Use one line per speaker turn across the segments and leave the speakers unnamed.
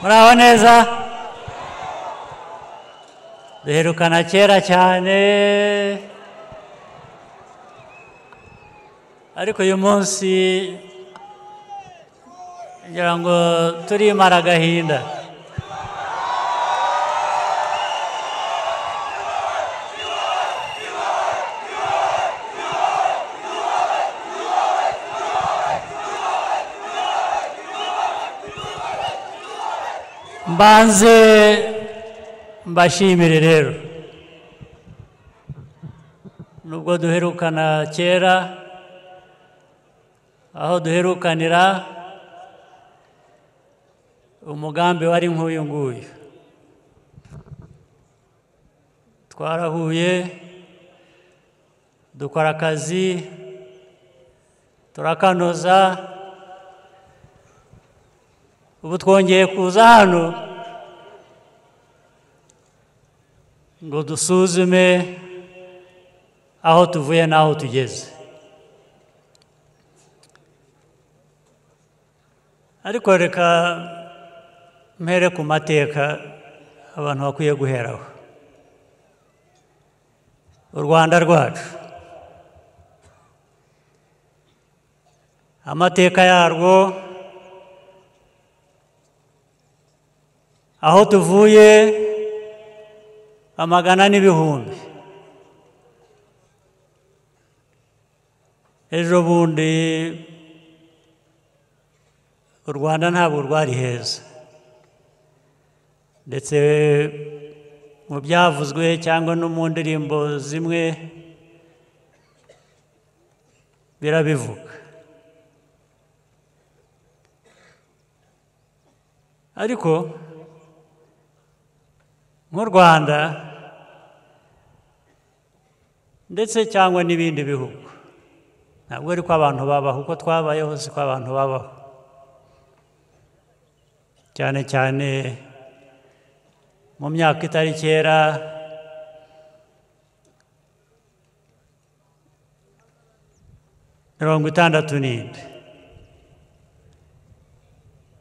Muraho neza. Duherukana kera cyane, ariko uyu munsi ngira ngo turimara agahinda. Mbanze mbashimire rero, nubwo duherukana kera, aho duherukanira umugambi wari nk'uyu nguyu. Twarahuye, dukora akazi, turakanoza. Ubu twongeye kuza hano ngo dusuzume aho tuvuye n'aho tugeze. Ariko reka mpere ku mateka abantu bakwiye guheraho. U Rwanda rwacu, amateka yarwo, aho tuvuye amagana n'ibihumbi. Ejo bundi u Rwanda ntabwo rwari heza, ndetse mu byavuzwe cyangwa no mu ndirimbo zimwe birabivuga. Ariko nk'u Rwanda ndetse cyangwa n'ibindi bihugu, ntabwo ari ko abantu babaho uko twabayeho, siko abantu babaho. Cyane cyane mu myaka itari kera, 67,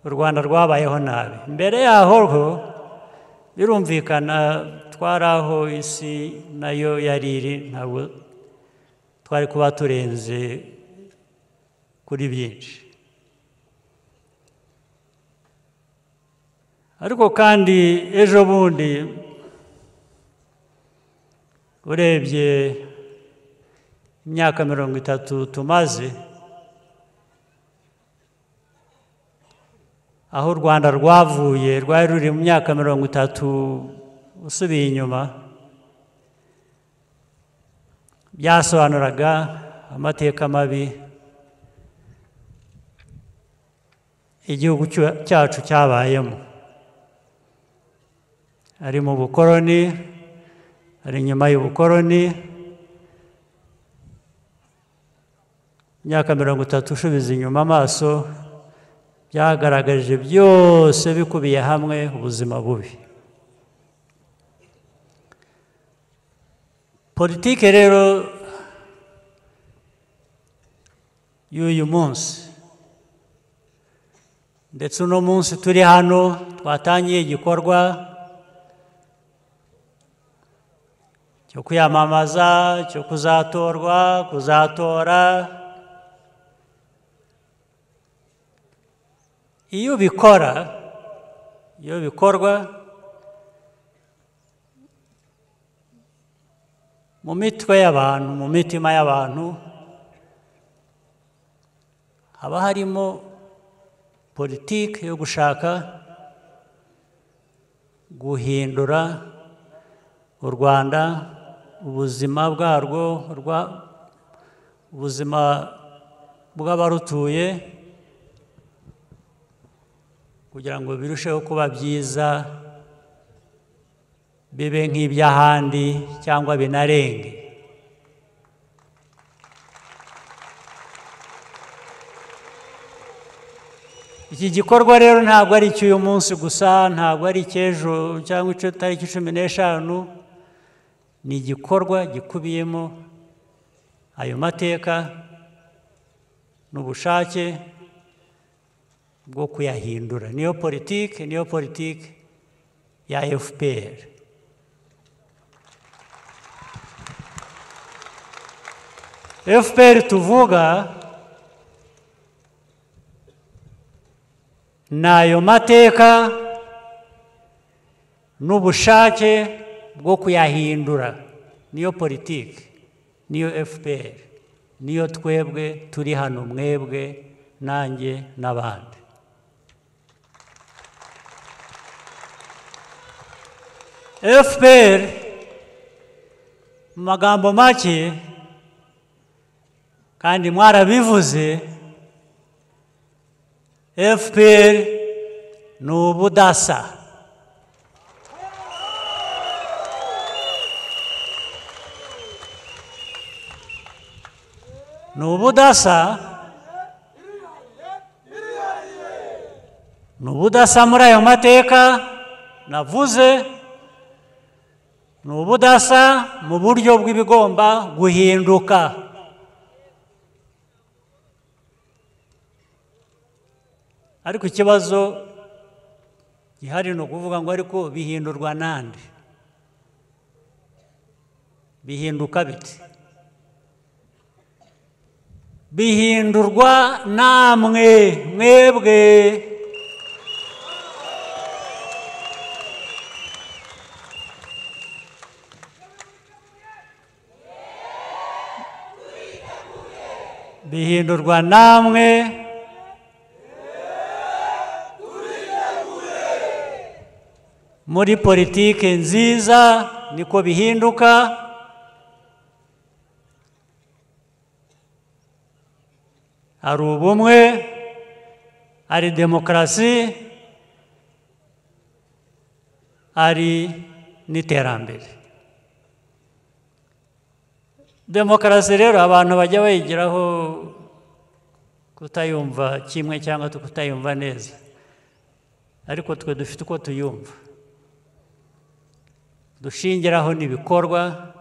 u Rwanda rwabayeho nabi. Mbere yaho birumvikana twari aho isi nayo yari iri, ntabwo twari kuba turenze kuri byinshi. Ariko kandi ejo bundi urebye imyaka 30 tumaze, aho u Rwanda rwavuye rwari ruri mu myaka 30 usubiye inyuma, byasobanuraga amateka mabi igihugu cyacu cyabayemo. Ari mu bukoroni, ari inyuma y'ubukoroni. Imyaka 30 ushubiza inyuma amaso, byagaragaje byose bikubiye hamwe ubuzima bubi. Politike rero y'uyu munsi, ndetse uno munsi turi hano twatangiye igikorwa cyo kwiyamamaza, cyo kuzatorwa, kuzatora. Iyo bikora, iyo bikorwa mu mitwe y'abantu, mu mitima y'abantu, haba harimo politike yo gushaka guhindura u Rwanda, ubuzima bwarwo, ubuzima bw'abarutuye, kugira ngo birusheho kuba byiza, bibe nk'iby'ahandi cyangwa binarenge. Iki gikorwa rero ntabwo ari icy'uyu munsi gusa, ntabwo ari icy'ejo cyangwa itariki 15, ni igikorwa gikubiyemo ayo mateka n'ubushake bwo kuyahindura. Niyo politiki, niyo politiki ya FPR. FPR tuvuga nayo mateka n'ubushake bwo kuyahindura. Niyo politiki, niyo FPR, niyo twebwe turi hano, mwebwe nanjye n'abandi. FPR mu magambo make, kandi mwarabivuze, FPR ni ubudasa. Ni ubudasa, ni ubudasa muri ayo mateka navuze, ni ubudasa mu buryo bw'ibigomba guhinduka. Ariko ikibazo gihari ni ukuvuga ngo ariko bihindurwa nande? Bihinduka bite? Bihindurwa namwe mwebwe. Bihindurwa namwe muri politiki nziza, niko bihinduka. Hari ubumwe, hari demokarasi, hari n'iterambere. Demokarasi rero abantu bajya bayigiraho kutayumva kimwe cyangwa kutayumva neza, ariko twe dufite uko tuyumva, dushingiraho n'ibikorwa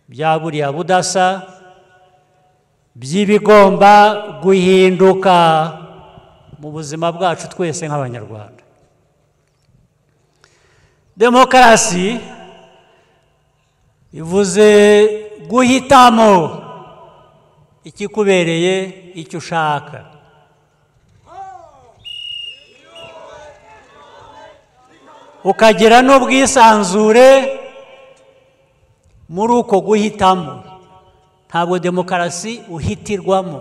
bya buriya budasa by'ibigomba guhinduka mu buzima bwacu twese nk'Abanyarwanda. Demokarasi ivuze guhitamo ikikubereye, icyo ushaka. Ukagira n'ubwisanzure muri uko guhitamo. Ntabwo demokarasi uhitirwamo,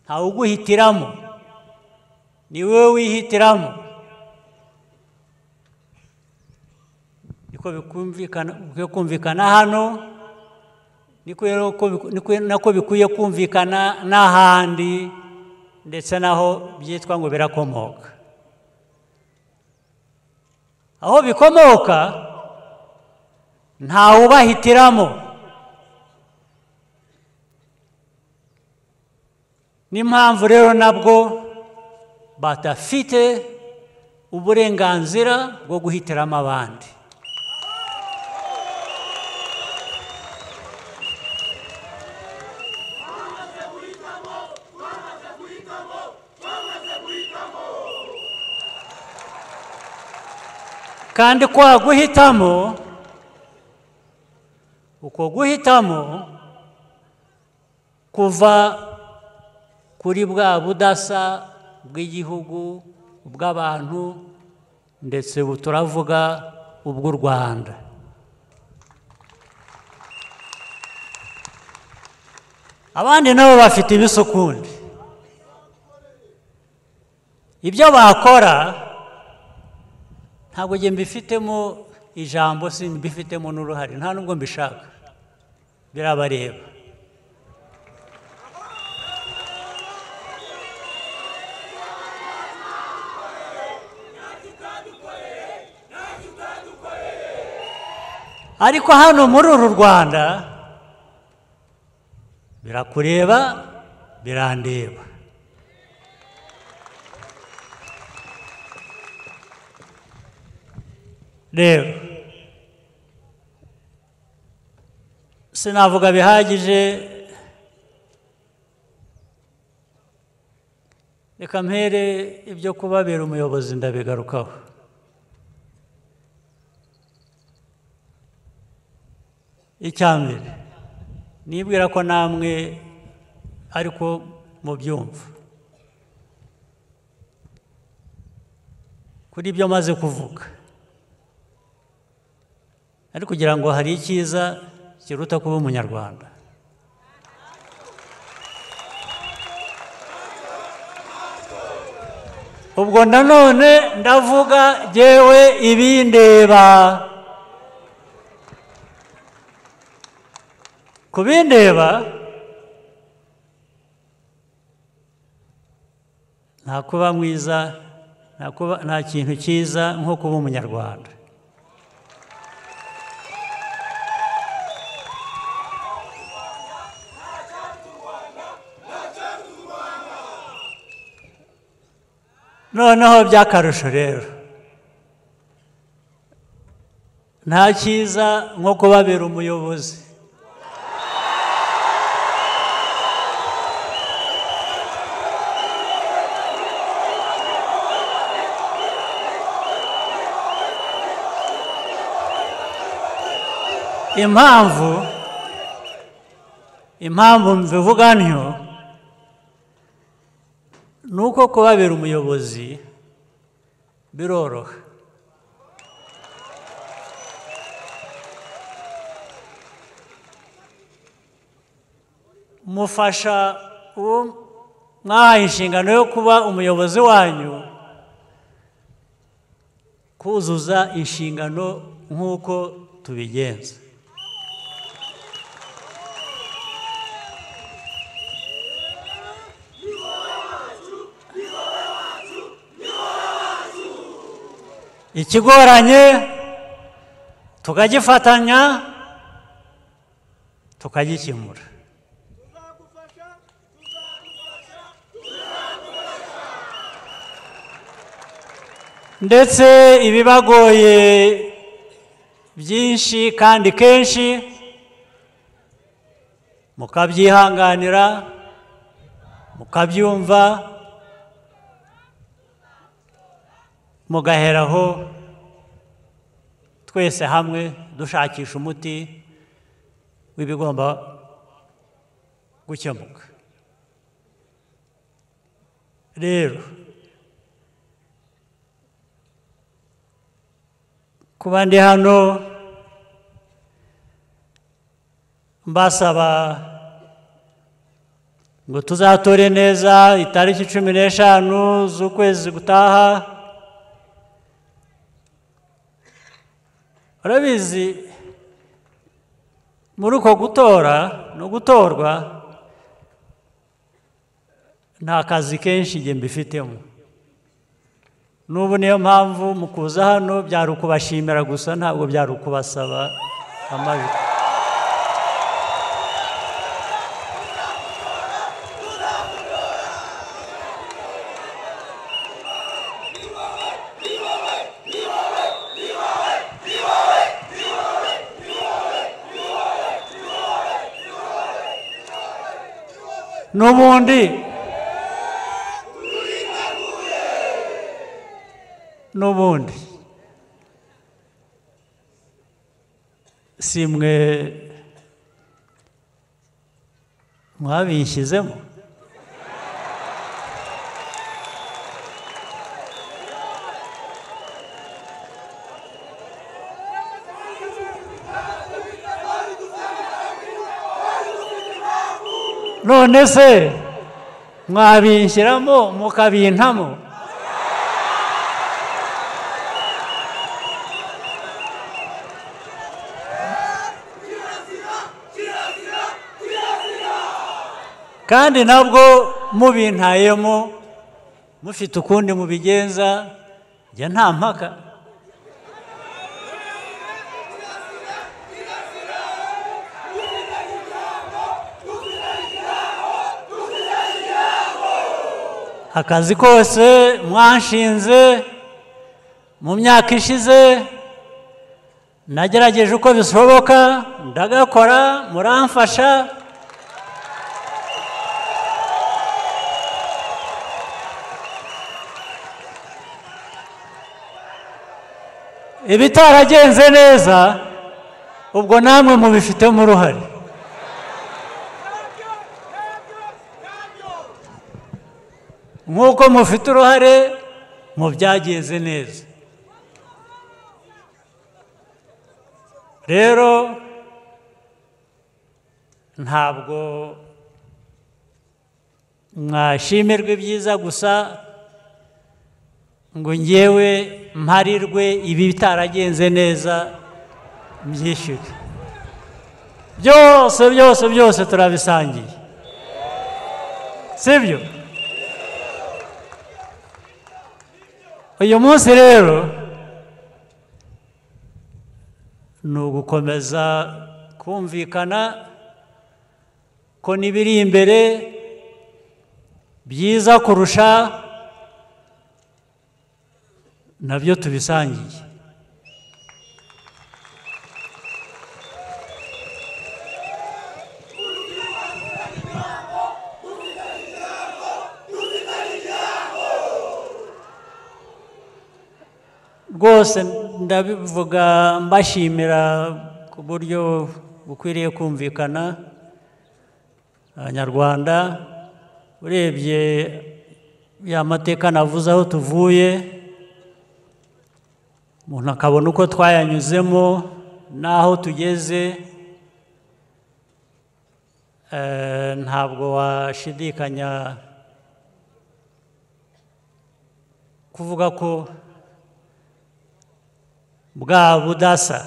ntawe uguhitiramo, ni wowe wihitiramo. Niko bikwiye kumvikana hano, niko nako bikwiye kumvikana n'ahandi, ndetse naho byitwa ngo birakomoka. Aho bikomoka ntawe ubahitiramo. N'impamvu rero nabwo badafite uburenganzira bwo guhitiramo abandi. Kandi kwa guhitamo, uko guhitamo kuva kuri bwa budasa bw'igihugu, bw'abantu, ndetse turavuga ubw'u Rwanda. Abandi nabo bafite ibisukundi, ibyo bakora ntabwo njye mbifitemo ijambo, simbifitemo n'uruhare, nta nubwo mbishaka, birabareba. Ariko hano muri uru Rwanda birakureba, birandeba. Rero sinavuga bihagije Reka mpere ibyo kubabera umuyobozi ndabigarukaho. Icya mbere nibwira ko namwe ariko mubyumva kuri ibyo maze kuvuga, ariko kugira ngo hari icyiza kiruta kuba umunyarwanda. Ubwo nanone ndavuga jewe ibindeba. Kubindeba nta kuba mwiza, nta kintu cyiza nko kuba umunyarwanda. Noneho by'akarusho rero nta cyiza nko kubabera umuyobozi. Impamvu mbivuga ntyo nuko kubabera umuyobozi biroroha. Mufasha uwo mwahaye inshingano yo kuba umuyobozi wanyu kuzuza inshingano nk'uko tubigenza. Ikigoranye tukagifatanya tukagikemura. Ndetse ibibagoye byinshi kandi kenshi mukabyihanganira, mukabyumva, mugaheraho twese hamwe dushakisha umuti w'ibigomba gukemuka. Rero kuba ndi hano mbasaba ngo tuzatore neza itariki 15 z'ukwezi gutaha. Urabizi muri uko gutora no gutorwa nta kazi kenshi nge mbifitemo. N'ubu niyo mpamvu mu kuza hano byari ukubashimira gusa, ntabwo byari ukubasaba amajwi. N'ubundi si mwe mwabishyizemo. None se mwabinshyiramo mukabintamo? Kandi nabwo mubintayemo mufite ukundi mubigenza, njye nta mpaka. Akazi kose mwanshinze mu myaka ishize nagerageje uko bishoboka ndagakora, muramfasha. Ibitaragenze neza ubwo namwe mubifitemo uruhare. Nk'uko mufite uruhare mu byagenze neza. Rero ntabwo mwashimirwa ibyiza gusa ngo ngewe mparirwe ibi bitaragenze neza mbyishyure. Byose byose byose turabisangiye, sibyo? Uyu munsi rero ni ugukomeza kumvikana ko n'ibiri imbere byiza kurusha nabyo tubisangiye. Rwose ndabivuga mbashimira ku buryo bukwiriye kumvikana. Abanyarwanda urebye ya mateka navuze aho tuvuye, umuntu akabona uko twayanyuzemo n'aho tugeze, ntabwo washidikanya kuvuga ko bwa budasa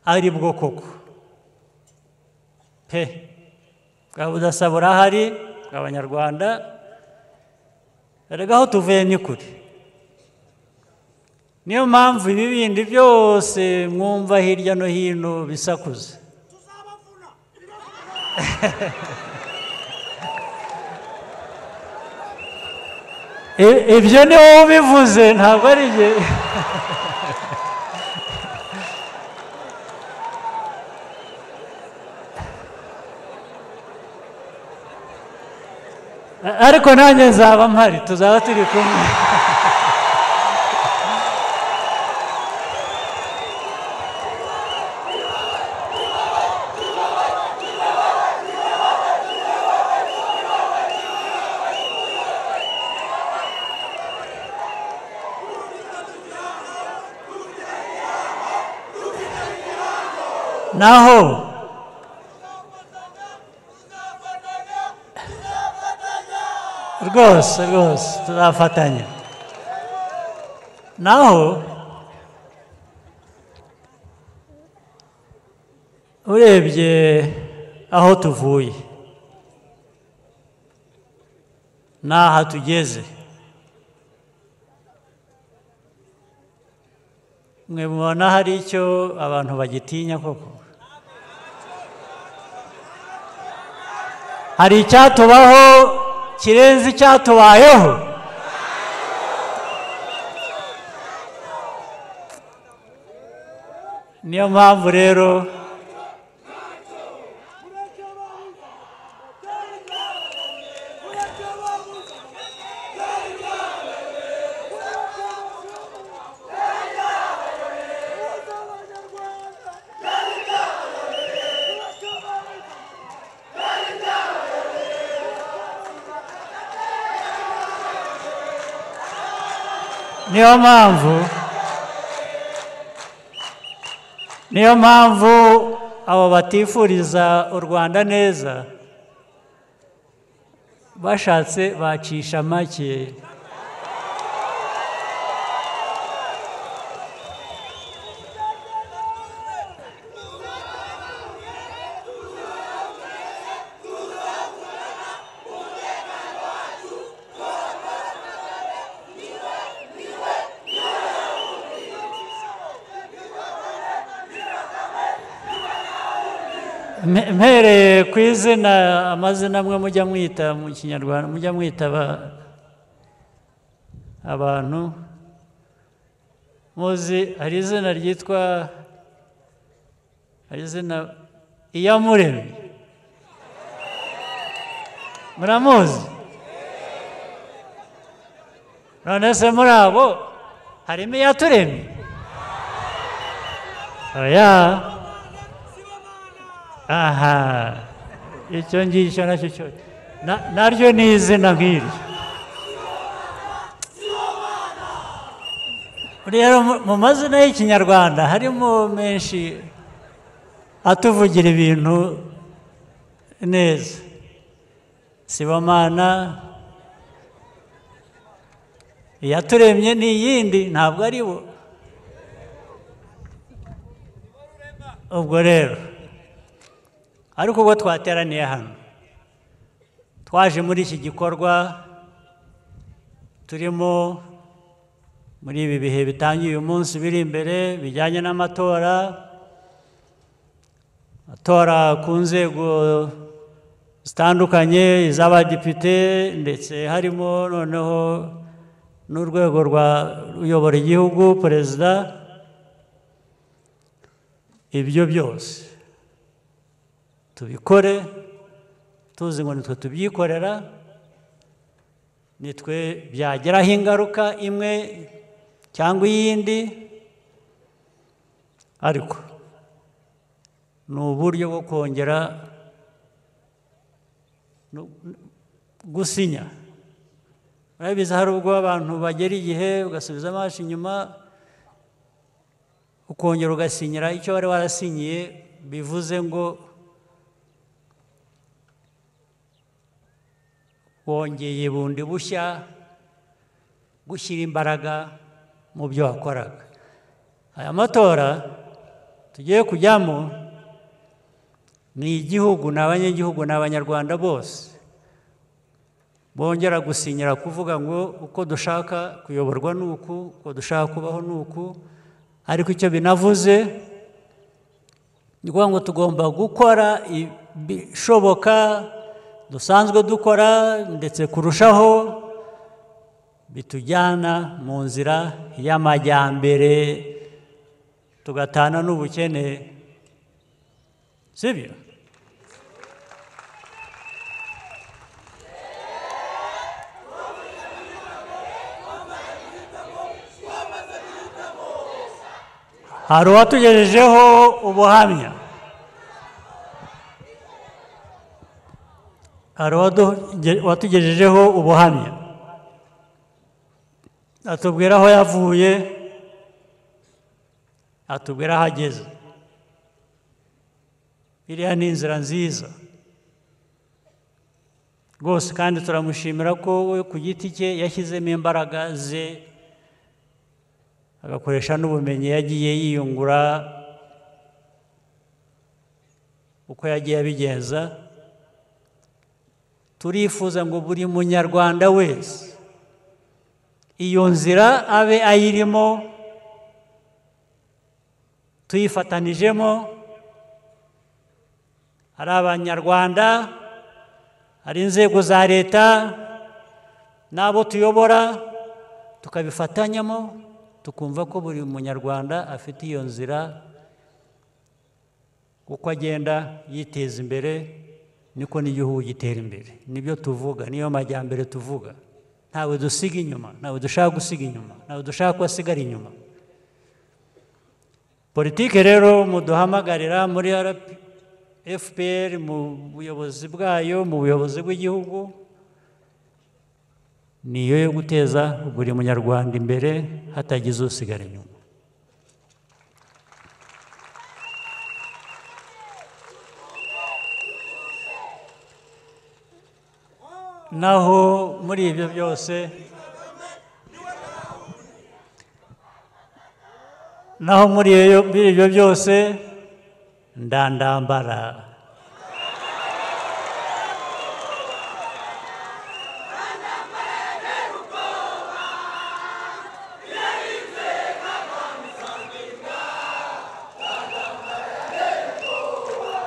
ari bwo koko pe. Bwa budasa burahari bw'Abanyarwanda, erega aho tuvuye ni kure. Niyo mpamvu ibi bindi byose mwumva hirya no hino bisakuza. Ibyo ni wowe ubivuze, ntabwo ari jye. Ariko nanjye nzaba mpari, tuzaba turi kumwe. Naho rwose rwose tuzafatanya. Naho urebye aho tuvuye n'aha tugeze, mwe mubona hari icyo abantu bagitinya koko? Hari icyatubaho kirenze icyatubayeho? Niyo mpamvu rero niyo mpamvu abo batifuriza u Rwanda neza bashatse bacisha make. Mpereye ku izina, amazina amwe mujya mwita mu Kinyarwanda, mujya mwita abantu muzi, hari izina ryitwa, hari izina Iyamuremye, muramuzi? None se muri abo Harimo iyaturemye? Oya. Aha, icyo ngicyo nacyo cyo naryo ni izina nk'iryo. Rero mu mazina y'Ikinyarwanda harimo menshi atuvugira ibintu neza. Sibomana, iyaturemye ni iyindi, ntabwo ari bo. Ubwo rero ariko ubwo twateraniye hano, twaje muri iki gikorwa turimo muri ibi bihe bitangiye uyu munsi biri imbere bijyanye n'amatora, atora ku nzego zitandukanye, iz'abadepite, ndetse harimo noneho n'urwego rwa uyobora igihugu, perezida. Ibyo byose tubikore tuzi ngo nitwe tubyikorera, nitwe byageraho ingaruka imwe cyangwa iyindi, ariko ni uburyo bwo kongera gusinya. Murabizi hari ubwo abantu bagera igihe ugasubiza amaso inyuma ukongera ugasinyira icyo wari warasinyiye, bivuze ngo wongeye bundi bushya gushyira imbaraga mu byo wakoraga. Aya matora tugiye kujyamo ni igihugu, ni abanyagihugu, ni abanyarwanda bose bongera gusinyira kuvuga ngo uko dushaka kuyoborwa nuku, uko dushaka kubaho nuku. Ariko icyo binavuze ni ukuvuga ngo tugomba gukora ibishoboka dusanzwe dukora, ndetse kurushaho, bitujyana mu nzira y'amajyambere, tugatana n'ubukene, sibyo? Hari uwatugejejeho ubuhamya, hari uwatugejejeho ubuhamya, atubwira aho yavuye, atubwira aho ageze. Iriya ni inzira nziza rwose, kandi turamushimira ko we ku giti cye yashyizemo imbaraga ze, agakoresha n'ubumenyi yagiye yiyungura uko yagiye abigenza. Turifuza ngo buri munyarwanda wese iyo nzira abe ayirimo, tuyifatanijemo, ari abanyarwanda, ari inzego za leta n'abo tuyobora, tukabifatanyamo, tukumva ko buri munyarwanda afite iyo nzira, uko agenda yiteza imbere niko n'igihugu gitera imbere. Nibyo tuvuga, niyo majyambere tuvuga. Ntawe dusiga inyuma, ntawe dushaka gusiga inyuma, ntawe dushaka ko asigara inyuma. Politike rero muduhamagarira muri FPR, mu buyobozi bwayo, mu buyobozi bw'igihugu, niyo yo guteza buri munyarwanda imbere hatagize usigara inyuma. Naho muri ibyo byose, naho muri ibyo byose ndandambara.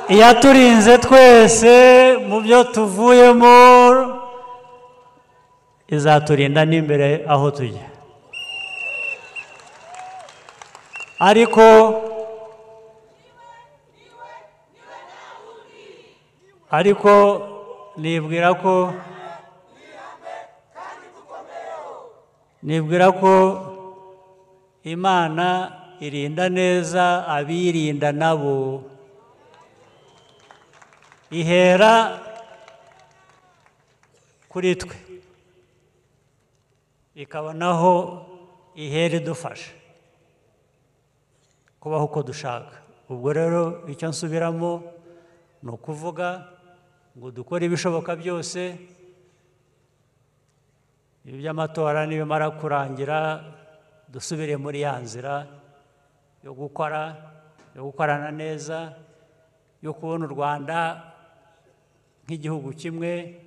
Iyaturinze twese mu byo tuvuyemo, izaturinda n'imbere aho tujya. Ariko nibwira ko Imana irinda neza abirinda nabo, ihera kuri twe ikabonaho ihera idufasha kubaho uko dushaka. Ubwo rero icyo nsubiramo ni ukuvuga ngo dukore ibishoboka byose, iby'amatora nibimara kurangira dusubire muri ya nzira yo gukora, yo gukorana neza, yo kubona u Rwanda nk'igihugu kimwe,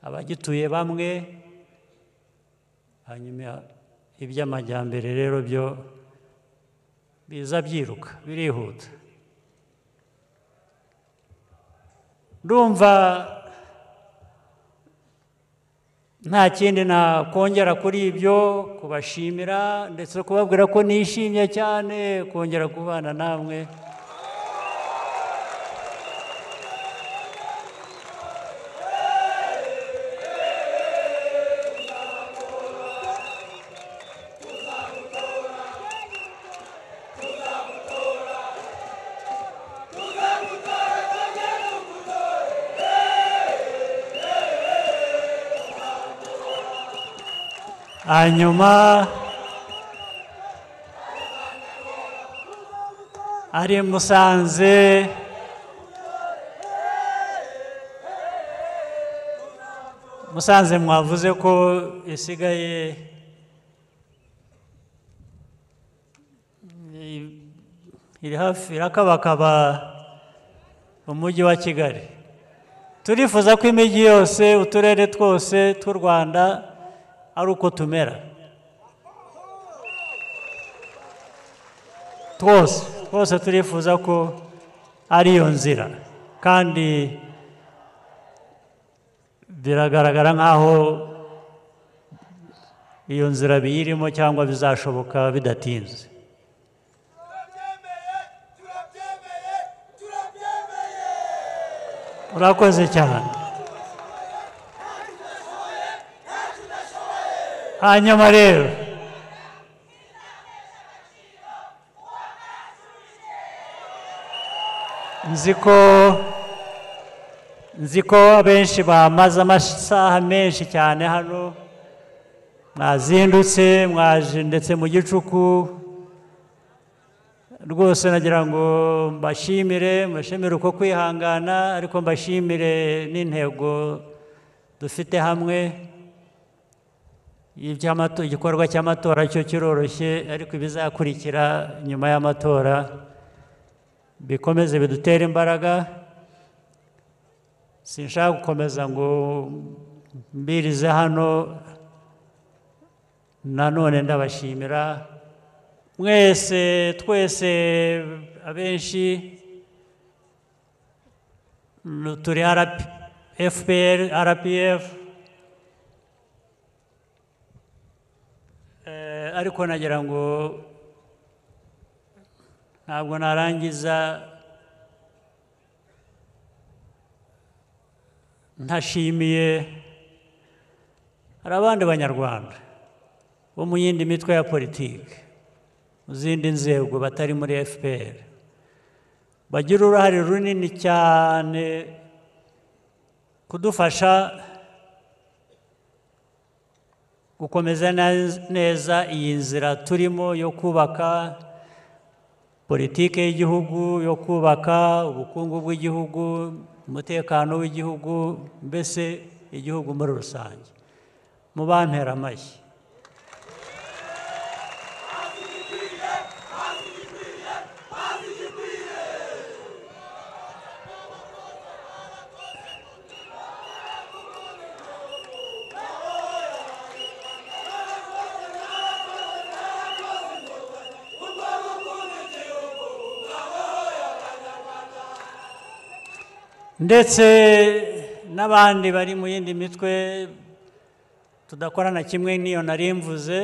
abagituye bamwe. Hanyuma iby'amajyambere rero byo biza byiruka, birihuta. Ndumva nta kindi nakongera kuri ibyo, kubashimira ndetse no kubabwira ko nishimye cyane kongera kubana namwe. Hanyuma ari Musanze, Musanze mwavuze ko isigaye iri hafi irakabakaba umujyi wa Kigali. Turifuza ko imijyi yose, uturere twose tw'u Rwanda ari uko tumera twose, twose turifuza ko ari iyo nzira, kandi biragaragara nk'aho iyo nzira biyirimo cyangwa bizashoboka bidatinze. Urakoze cyane. Hanyuma rero nzi ko abenshi bamaze amasaha menshi cyane hano, mwazindutse, mwaje ndetse mu gicuku. Rwose nagira ngo mbashimire, mbashimire uko kwihangana, ariko mbashimire n'intego dufite hamwe. Igikorwa cy'amatora cyo kiroroshye, ariko ibizakurikira nyuma y'amatora bikomeze bidutere imbaraga. Sinshaka gukomeza ngo mbirize hano, nanone ndabashimira mwese, twese abenshi turi FPR, RPF, ariko nagira ngo ntabwo narangiza ntashimiye hari abandi banyarwanda bo mu yindi mitwe ya politiki, mu zindi nzego batari muri FPR, bagira uruhare runini cyane kudufasha gukomeza neza iyi nzira turimo yo kubaka politiki y'igihugu, yo kubaka ubukungu bw'igihugu, umutekano w'igihugu, mbese igihugu muri rusange. Mubampera amashyi. Ndetse n'abandi bari mu yindi mitwe tudakorana kimwe n'iyo nari mvuze,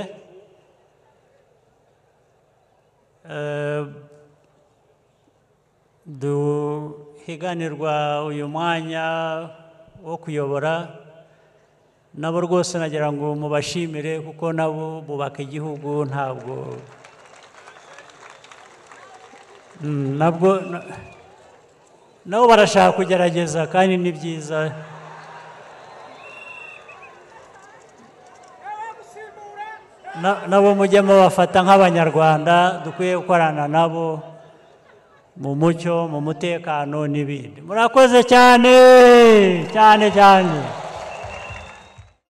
duhiganirwa uyu mwanya wo kuyobora, nabo rwose nagira ngo mubashimire kuko nabo bubaka igihugu, ntabwo Nabwo nabo barashaka kugerageza kandi ni byiza. Nabo mujye mubafata nk'Abanyarwanda dukwiye gukorana nabo mu mucyo, mu mutekano n'ibindi. Murakoze cyane cyane cyane.